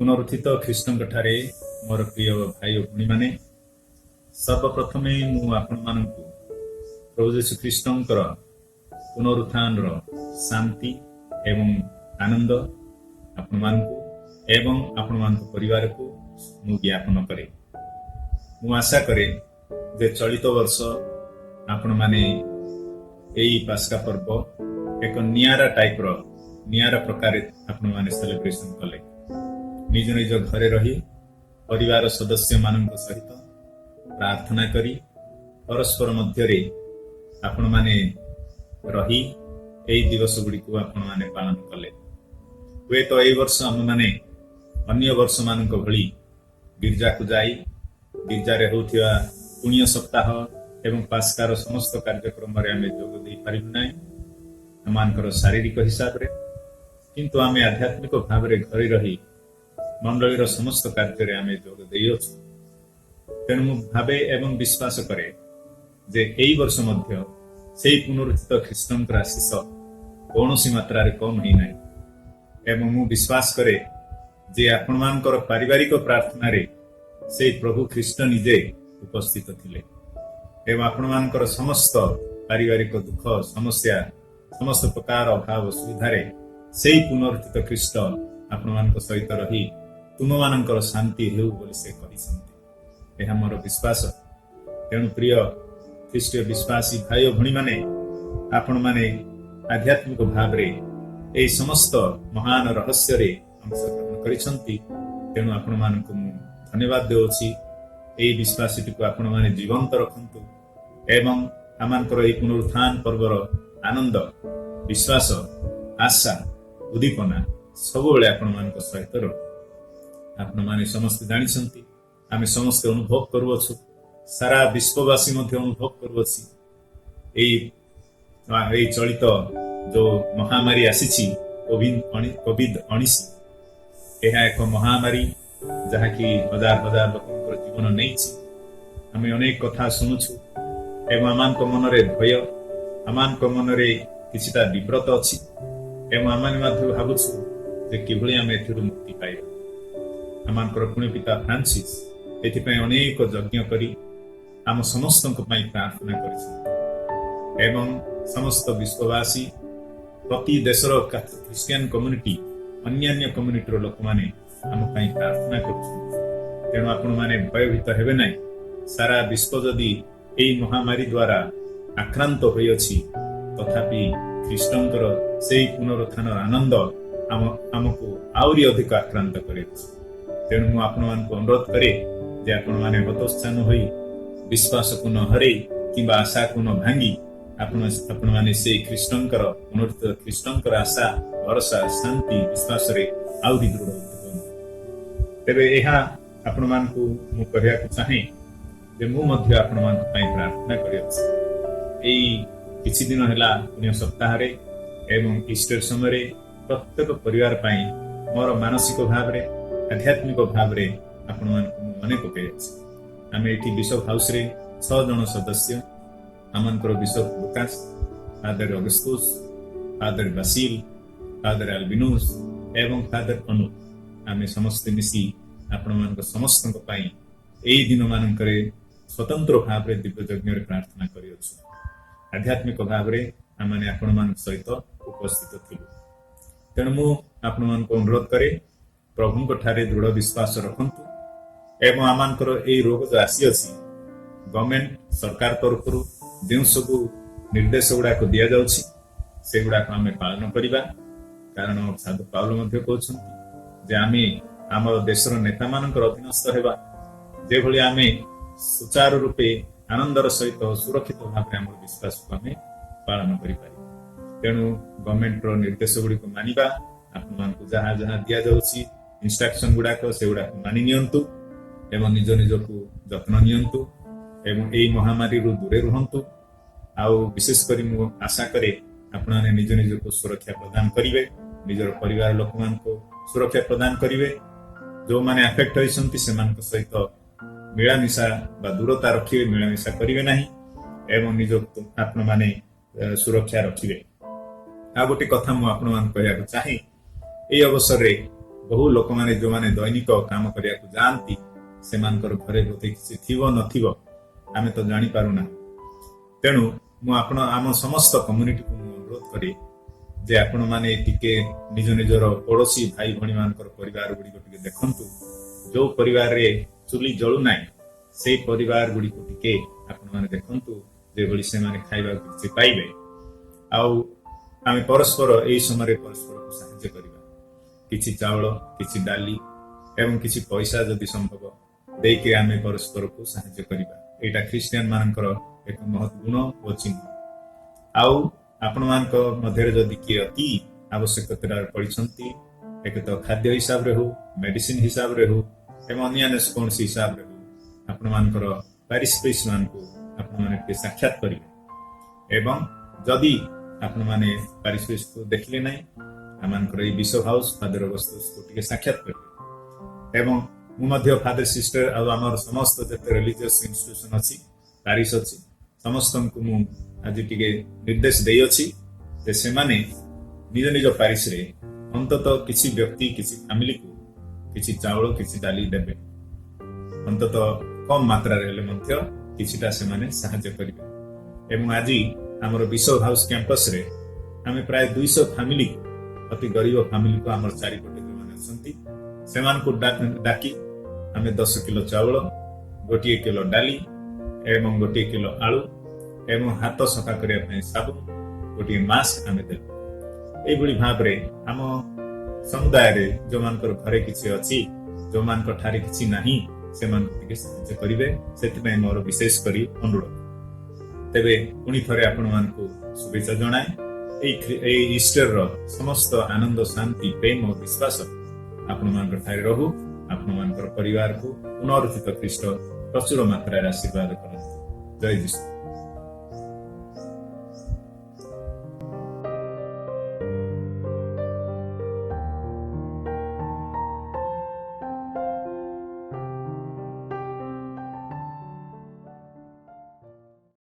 ପୁନରୁତ୍ଥିତ ଖ୍ରୀଷ୍ଟଙ୍କ ଠାରେ ମୋର ପ୍ରିୟ ଭାଇ ଓ ଭଉଣୀମାନେ, ସର୍ବପ୍ରଥମେ ମୁଁ ଆପଣମାନଙ୍କୁ ପ୍ରଭୁ ଯୀଶୁ ଖ୍ରୀଷ୍ଟଙ୍କର ପୁନରୁତ୍ଥାନର ଶାନ୍ତି ଏବଂ ଆନନ୍ଦ ଆପଣମାନଙ୍କୁ ଏବଂ ଆପଣମାନଙ୍କ ପରିବାରକୁ ମୁଁ ଜ୍ଞାପନ କରେ। ମୁଁ ଆଶା କରେ ଯେ ଚଳିତ ବର୍ଷ ଆପଣମାନେ ଏଇ ପାସ୍କା ପର୍ବ ଏକ ନିଆରା ଟାଇପର, ନିଆରା ପ୍ରକାରେ ଆପଣମାନେ ସେଲିବ୍ରେସନ କଲେ। ନିଜ ନିଜ ଘରେ ରହି ପରିବାର ସଦସ୍ୟମାନଙ୍କ ସହିତ ପ୍ରାର୍ଥନା କରି, ପରସ୍ପର ମଧ୍ୟରେ ଆପଣମାନେ ରହି ଏହି ଦିବସ ଗୁଡ଼ିକୁ ଆପଣମାନେ ପାଳନ କଲେ। ହୁଏତ ଏଇ ବର୍ଷ ଆମେମାନେ ଅନ୍ୟ ବର୍ଷମାନଙ୍କ ଭଳି ଗିର୍ଜାକୁ ଯାଇ ଗିର୍ଜାରେ ହେଉଥିବା ପୁଣ୍ୟ ସପ୍ତାହ ଏବଂ ପାସ୍କାର ସମସ୍ତ କାର୍ଯ୍ୟକ୍ରମରେ ଆମେ ଯୋଗ ଦେଇପାରିବୁ ନାହିଁ ଆମମାନଙ୍କର ଶାରୀରିକ ହିସାବରେ, କିନ୍ତୁ ଆମେ ଆଧ୍ୟାତ୍ମିକ ଭାବରେ ଘରେ ରହି ମଣ୍ଡଳୀର ସମସ୍ତ କାର୍ଯ୍ୟରେ ଆମେ ଯୋଗ ଦେଇଅଛୁ। ତେଣୁ ମୁଁ ଭାବେ ଏବଂ ବିଶ୍ୱାସ କରେ ଯେ ଏଇ ବର୍ଷ ମଧ୍ୟ ସେଇ ପୁନରୁତ୍ଥିତ ଖ୍ରୀଷ୍ଟଙ୍କର ଆଶିଷ କୌଣସି ମାତ୍ରାରେ କମ୍ ହେଇନାହିଁ ଏବଂ ମୁଁ ବିଶ୍ୱାସ କରେ ଯେ ଆପଣମାନଙ୍କର ପାରିବାରିକ ପ୍ରାର୍ଥନାରେ ସେଇ ପ୍ରଭୁ ଖ୍ରୀଷ୍ଟ ନିଜେ ଉପସ୍ଥିତ ଥିଲେ ଏବଂ ଆପଣମାନଙ୍କର ସମସ୍ତ ପାରିବାରିକ ଦୁଃଖ, ସମସ୍ୟା, ସମସ୍ତ ପ୍ରକାର ଅଭାବ ଅସୁବିଧାରେ ସେଇ ପୁନରୁତ୍ଥିତ ଖ୍ରୀଷ୍ଟ ଆପଣମାନଙ୍କ ସହିତ ରହି ତୁମମାନଙ୍କର ଶାନ୍ତି ହେଉ ବୋଲି ସେ କହିଛନ୍ତି। ଏହା ମୋର ବିଶ୍ୱାସ। ତେଣୁ ପ୍ରିୟ ଖ୍ରୀଷ୍ଟୀୟ ବିଶ୍ୱାସୀ ଭାଇ ଓ ଭଉଣୀମାନେ, ଆପଣମାନେ ଆଧ୍ୟାତ୍ମିକ ଭାବରେ ଏହି ସମସ୍ତ ମହାନ ରହସ୍ୟରେ ଅଂଶଗ୍ରହଣ କରିଛନ୍ତି। ତେଣୁ ଆପଣମାନଙ୍କୁ ମୁଁ ଧନ୍ୟବାଦ ଦେଉଅଛି। ଏହି ବିଶ୍ୱାସଟିକୁ ଆପଣମାନେ ଜୀବନ୍ତ ରଖନ୍ତୁ ଏବଂ ଆମମାନଙ୍କର ଏହି ପୁନରୁତ୍ଥାନ ପର୍ବର ଆନନ୍ଦ, ବିଶ୍ୱାସ, ଆଶା, ଉଦ୍ଦୀପନା ସବୁବେଳେ ଆପଣମାନଙ୍କ ସହିତ ରହୁ। ଆପଣମାନେ ସମସ୍ତେ ଜାଣିଛନ୍ତି, ଆମେ ସମସ୍ତେ ଅନୁଭବ କରୁଅଛୁ, ସାରା ବିଶ୍ୱବାସୀ ମଧ୍ୟ ଅନୁଭବ କରୁଅଛି, ଏଇ ଚଳିତ ଯୋଉ ମହାମାରୀ ଆସିଛି କୋଭିଡ-19, ଏହା ଏକ ମହାମାରୀ ଯାହାକି ହଜାର ହଜାର ଲୋକଙ୍କର ଜୀବନ ନେଇଛି। ଆମେ ଅନେକ କଥା ଶୁଣୁଛୁ ଏବଂ ଆମମାନଙ୍କ ମନରେ ଭୟ, ଆମମାନଙ୍କ ମନରେ କିଛିଟା ବିବ୍ରତ ଅଛି ଏବଂ ଆମମାନେ ମଧ୍ୟ ଭାବୁଛୁ ଯେ କିଭଳି ଆମେ ଏଥିରୁ ମୁକ୍ତି ପାଇବା। ଆମମାନଙ୍କର ପୁଣ୍ୟ ପିତା ଫ୍ରାନ୍ସିସ୍ ଏଥିପାଇଁ ଅନେକ ଯଜ୍ଞ କରି ଆମ ସମସ୍ତଙ୍କ ପାଇଁ ପ୍ରାର୍ଥନା କରିଛନ୍ତି ଏବଂ ସମସ୍ତ ବିଶ୍ୱବାସୀ, ପ୍ରତି ଦେଶର ଖ୍ରୀଷ୍ଟିଆନ କମ୍ୟୁନିଟି, ଅନ୍ୟାନ୍ୟ କମ୍ୟୁନିଟିର ଲୋକମାନେ ଆମ ପାଇଁ ପ୍ରାର୍ଥନା କରୁଛନ୍ତି। ତେଣୁ ଆପଣମାନେ ଭୟଭୀତ ହେବେ ନାହିଁ। ସାରା ବିଶ୍ୱ ଯଦି ଏହି ମହାମାରୀ ଦ୍ୱାରା ଆକ୍ରାନ୍ତ ହୋଇଅଛି, ତଥାପି ଖ୍ରୀଷ୍ଟଙ୍କର ସେଇ ପୁନରୁତ୍ଥାନର ଆନନ୍ଦ ଆମକୁ ଆହୁରି ଅଧିକ ଆକ୍ରାନ୍ତ କରିଅଛି। ତେଣୁ ମୁଁ ଆପଣମାନଙ୍କୁ ଅନୁରୋଧ କରେ ଯେ ଆପଣମାନେ ହତୋତ୍ସାହ ନ ହୋଇ, ବିଶ୍ୱାସକୁ ନ ହରେଇ କିମ୍ବା ଆଶାକୁ ନ ଭାଙ୍ଗି ଆପଣମାନେ ସେଇ ଖ୍ରୀଷ୍ଟଙ୍କର, ପୁନରୁତ୍ଥିତ ଖ୍ରୀଷ୍ଟଙ୍କର ଆଶା, ଭରସା, ଶାନ୍ତି, ବିଶ୍ୱାସରେ ଆହୁରି ଦୃଢ଼ ହୁଅନ୍ତୁ। ତେବେ ଏହା ଆପଣମାନଙ୍କୁ ମୁଁ କହିବାକୁ ଚାହେଁ ଯେ ମୁଁ ମଧ୍ୟ ଆପଣମାନଙ୍କ ପାଇଁ ପ୍ରାର୍ଥନା କରିଅଛି। ଏଇ କିଛି ଦିନ ହେଲା ପୁଣ୍ୟ ସପ୍ତାହରେ ଏବଂ ଇଷ୍ଟର ସମୟରେ ପ୍ରତ୍ୟେକ ପରିବାର ପାଇଁ ମୋର ମାନସିକ ଭାବରେ, ଆଧ୍ୟାତ୍ମିକ ଭାବରେ ଆପଣମାନଙ୍କୁ ମୁଁ ମନେ ପକାଇଅଛି। ଆମେ ଏଠି ବିଶପ ହାଉସରେ ଛଅ ଜଣ ସଦସ୍ୟ। ଆମମାନଙ୍କର bishop Lucas, father Augustus, father Basil, father Albinus ଏବଂ ଫାଦର ଅନୁପ, ଆମେ ସମସ୍ତେ ମିଶି ଆପଣମାନଙ୍କ ସମସ୍ତଙ୍କ ପାଇଁ ଏଇ ଦିନମାନଙ୍କରେ ସ୍ୱତନ୍ତ୍ର ଭାବରେ ଦିବ୍ୟ ଯଜ୍ଞରେ ପ୍ରାର୍ଥନା କରିଅଛୁ। ଆଧ୍ୟାତ୍ମିକ ଭାବରେ ଆମମାନେ ଆପଣମାନଙ୍କ ସହିତ ଉପସ୍ଥିତ ଥିଲୁ। ତେଣୁ ମୁଁ ଆପଣମାନଙ୍କୁ ଅନୁରୋଧ କରେ, ପ୍ରଭୁଙ୍କ ଠାରେ ଦୃଢ଼ ବିଶ୍ୱାସ ରଖନ୍ତୁ ଏବଂ ଆମମାନଙ୍କର ଏଇ ରୋଗ ଯୋଉ ଆସିଅଛି, ଗଭର୍ଣ୍ଣମେଣ୍ଟ, ସରକାର ତରଫରୁ ଯେଉଁ ସବୁ ନିର୍ଦ୍ଦେଶ ଗୁଡାକ ଦିଆଯାଉଛି, ସେଗୁଡାକ ଆମେ ପାଳନ କରିବା। କାରଣ ସାଧୁ ପାଉଲ ମଧ୍ୟ କହୁଛନ୍ତି ଯେ ଆମେ ଆମର ଦେଶର ନେତାମାନଙ୍କର ଅଧୀନସ୍ଥ ହେବା, ଯେଭଳି ଆମେ ସୁଚାରୁ ରୂପେ ଆନନ୍ଦର ସହିତ ସୁରକ୍ଷିତ ଭାବରେ ଆମର ବିଶ୍ୱାସକୁ ଆମେ ପାଳନ କରିପାରିବା। ତେଣୁ ଗଭର୍ଣ୍ଣମେଣ୍ଟର ନିର୍ଦ୍ଦେଶ ଗୁଡ଼ିକୁ ମାନିବା। ଆପଣମାନଙ୍କୁ ଯାହା ଯାହା ଦିଆଯାଉଛି ଇନଷ୍ଟ୍ରକ୍ସନ ଗୁଡାକ, ସେଗୁଡାକ ମାନି ନିଅନ୍ତୁ ଏବଂ ନିଜ ନିଜକୁ ଯତ୍ନ ନିଅନ୍ତୁ ଏବଂ ଏଇ ମହାମାରୀରୁ ଦୂରେ ରୁହନ୍ତୁ। ଆଉ ବିଶେଷ କରି ମୁଁ ଆଶା କରେ ଆପଣମାନେ ନିଜ ନିଜକୁ ସୁରକ୍ଷା ପ୍ରଦାନ କରିବେ, ନିଜର ପରିବାର ଲୋକମାନଙ୍କୁ ସୁରକ୍ଷା ପ୍ରଦାନ କରିବେ। ଯୋଉମାନେ ଆଫେକ୍ଟ ହୋଇଛନ୍ତି, ସେମାନଙ୍କ ସହିତ ମିଳାମିଶା ବା ଦୂରତା ରଖିବେ, ମିଳାମିଶା କରିବେ ନାହିଁ ଏବଂ ନିଜକୁ ଆପଣମାନେ ସୁରକ୍ଷା ରଖିବେ। ଆଉ ଗୋଟେ କଥା ମୁଁ ଆପଣମାନଙ୍କୁ କହିବାକୁ ଚାହେଁ ଏଇ ଅବସରରେ। ବହୁ ଲୋକମାନେ ଯେଉଁମାନେ ଦୈନିକ କାମ କରିବାକୁ ଯାଆନ୍ତି, ସେମାନଙ୍କର ଘରେ ବୋଧେ କିଛି ଥିବ ନଥିବ, ଆମେ ତ ଜାଣିପାରୁନା। ତେଣୁ ମୁଁ ଆପଣ ଆମ ସମସ୍ତ କମ୍ୟୁନିଟିକୁ ମୁଁ ଅନୁରୋଧ କରେ ଯେ ଆପଣମାନେ ଟିକେ ନିଜ ନିଜର ପଡ଼ୋଶୀ ଭାଇ ଭଉଣୀମାନଙ୍କର ପରିବାର ଗୁଡ଼ିକ ଟିକେ ଦେଖନ୍ତୁ। ଯୋଉ ପରିବାରରେ ଚୁଲି ଜଳୁନାହିଁ, ସେଇ ପରିବାର ଗୁଡ଼ିକୁ ଟିକେ ଆପଣମାନେ ଦେଖନ୍ତୁ, ଯେଭଳି ସେମାନେ ଖାଇବାକୁ କିଛି ପାଇବେ। ଆଉ ଆମେ ପରସ୍ପର ଏଇ ସମୟରେ ପରସ୍ପରକୁ ସାହାଯ୍ୟ କରିବା। କିଛି ଚାଉଳ, କିଛି ଡାଲି ଏବଂ କିଛି ପଇସା ଯଦି ସମ୍ଭବ ଦେଇକି ଆମେ ପରସ୍ପରକୁ ସାହାଯ୍ୟ କରିବା। ଏଇଟା ଖ୍ରୀଷ୍ଟିଆନ ମାନଙ୍କର ଏକ ମହତ୍ ଗୁଣ ଓ ଚିହ୍ନ। ଆଉ ଆପଣମାନଙ୍କ ମଧ୍ୟରେ ଯଦି କିଏ ଅତି ଆବଶ୍ୟକତାରେ ପଡ଼ିଛନ୍ତି, ଏକ ତ ଖାଦ୍ୟ ହିସାବରେ ହଉ, ମେଡିସିନ ହିସାବରେ ହଉ ଏବଂ ଅନ୍ୟାନ୍ୟ କୌଣସି ହିସାବରେ ହଉ, ଆପଣମାନଙ୍କର ପାରିଶ ପ୍ରିଷ୍ଟ ମାନଙ୍କୁ ଆପଣମାନେ ଟିକେ ସାକ୍ଷାତ କରିବେ। ଏବଂ ଯଦି ଆପଣମାନେ ପାରିଶ ପ୍ରିଷ୍ଟକୁ ଦେଖିଲେ ନାହିଁ, ଆମମାନଙ୍କର ଏଇ ବିଶପ ହାଉସ ଫାଦର ଅଗସ୍ତସକୁ ଟିକେ ସାକ୍ଷାତ କରିବେ। ଏବଂ ମୁଁ ମଧ୍ୟ ଫାଦର, ସିଷ୍ଟର ଆଉ ଆମର ସମସ୍ତ ଯେତେ ରିଲିଜିୟସ ଇନଷ୍ଟିଟ୍ୟୁସନ ଅଛି, ପାରିଶ ଅଛି, ସମସ୍ତଙ୍କୁ ମୁଁ ଆଜି ଟିକେ ନିର୍ଦ୍ଦେଶ ଦେଇଅଛି ଯେ ସେମାନେ ନିଜ ନିଜ ପାରିଶରେ ଅନ୍ତତଃ କିଛି ବ୍ୟକ୍ତି, କିଛି ଫ୍ୟାମିଲିକୁ କିଛି ଚାଉଳ, କିଛି ଡାଲି ଦେବେ। ଅନ୍ତତଃ କମ ମାତ୍ରାରେ ହେଲେ ମଧ୍ୟ କିଛିଟା ସେମାନେ ସାହାଯ୍ୟ କରିବେ। ଏବଂ ଆଜି ଆମର ବିଶପ ହାଉସ କ୍ୟାମ୍ପସରେ ଆମେ ପ୍ରାୟ 200 ଫ୍ୟାମିଲିକୁ, ଅତି ଗରିବ ଫ୍ୟାମିଲିକୁ, ଆମର ଚାରିପଟେ ଯେଉଁମାନେ ଅଛନ୍ତି, ସେମାନଙ୍କୁ ଡାକି ଆମେ 10 କିଲୋ ଚାଉଳ, 1 କିଲୋ ଡାଲି ଏବଂ 1 କିଲୋ ଆଳୁ ଏବଂ ହାତ ସଫା କରିବା ପାଇଁ ସାବୁନ, ଗୋଟିଏ ମାସ୍କ ଆମେ ଦେଲୁ। ଏଇଭଳି ଭାବରେ ଆମ ସମୁଦାୟରେ ଯେଉଁମାନଙ୍କର ଘରେ କିଛି ଅଛି, ଯେଉଁମାନଙ୍କ ଠାରେ କିଛି ନାହିଁ, ସେମାନଙ୍କୁ ଟିକେ ସାହାଯ୍ୟ କରିବେ, ସେଥିପାଇଁ ମୋର ବିଶେଷ କରି ଅନୁରୋଧ। ତେବେ ପୁଣି ଥରେ ଆପଣମାନଙ୍କୁ ଶୁଭେଚ୍ଛା ଜଣାଏ। ଏଇ ଇଷ୍ଟରର ସମସ୍ତ ଆନନ୍ଦ, ଶାନ୍ତି, ପ୍ରେମ ଓ ବିଶ୍ୱାସ ଆପଣମାନଙ୍କ ଠାରେ ରହୁ। ଆପଣମାନଙ୍କର ପରିବାରକୁ ପୁନରୁତ୍ଥିତ ଖ୍ରୀଷ୍ଟ ପ୍ରଚୁର ମାତ୍ରାରେ ଆଶୀର୍ବାଦ କରନ୍ତୁ। ଜୟ ଯୀଶୁ।